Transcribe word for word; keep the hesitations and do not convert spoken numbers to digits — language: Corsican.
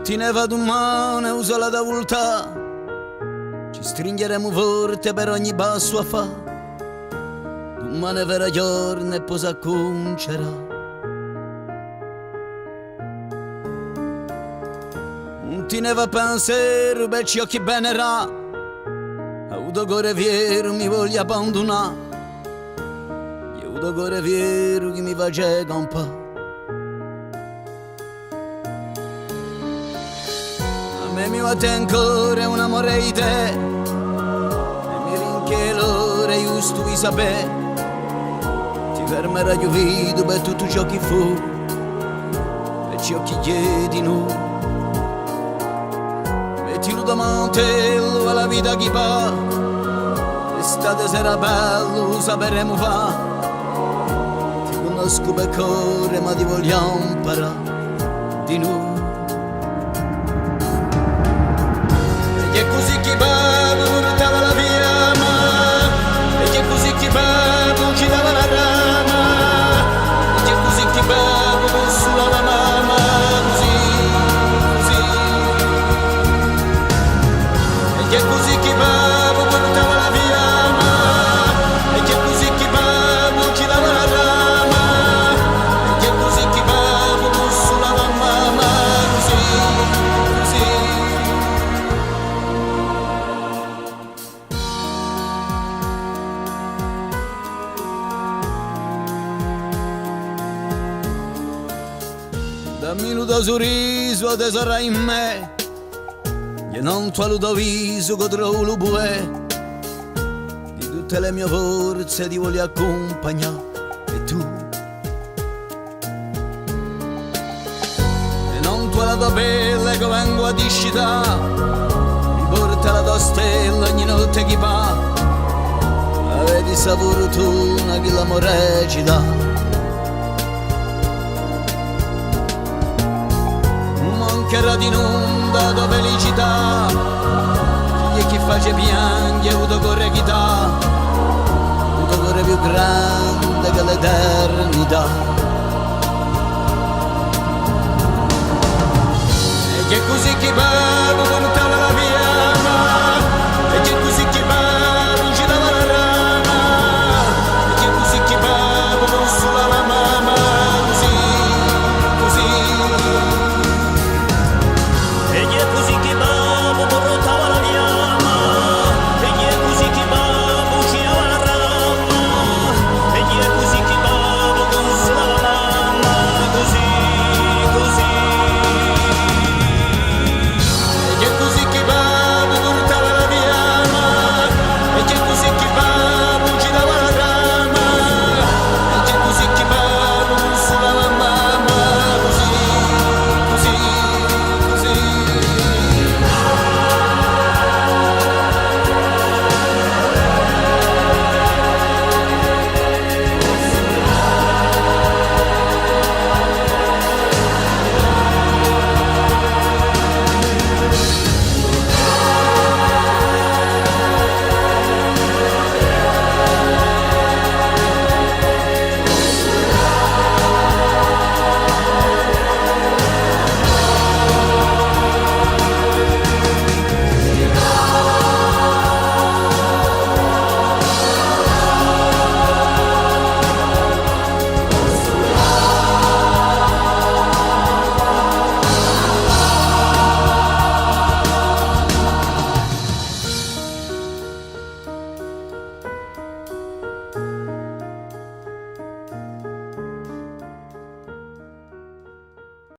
Tineva dumane u sole da vultà, ci stringhjeremu forte per ogni passu à fà. Dumane verrà ghjornu è po s'accunciarà. Ùn tineva penseru per ciò chì venerà, à u to core fieru mi voli abbandunà, è u to core fieru chì mi face campà. À mè mi batte ancore un amore di tè, è mi rinchie l'ore ghjustu di sapè, ti fermeraghju vivu per tuttu ciò chì fù, per ciò chì ghjè dinù. Metti lu to mantellu à la vita chì và, d'estate serà bellu, u saperemu fà. Ti cunnoscu per core, ma ti vogliu amparà dinù. È chì cusì chì babbu purtava la fiamma, è chì cusì chì babbu ci dava la brama, è chì cusì chì babbu cunsulava mamma, cusì, cusì. È chì cusì chì babbu purtava la fiamma, è chì cusì chì babbu ci dava la brama, è chì cusì chì babbu cunsulava mamma, cusì, cusì. Dammi lu to surrisu, o tesora di mè, è nantu à lu to visu ch'o trovu lu buè di tutte le mie forze ti vogliu accumpagnà, è tù. È nantu à la to pelle ch'o vengu à discità, mi porta la to stella ogni notte chì và, aveti sta furtuna chì l'amore ci dà. Ùn mancherà di nunda a to felicità, chì hè chì face pianghje u to core chì dà, u to core più grande chè l'eternità. È chì cusì chì va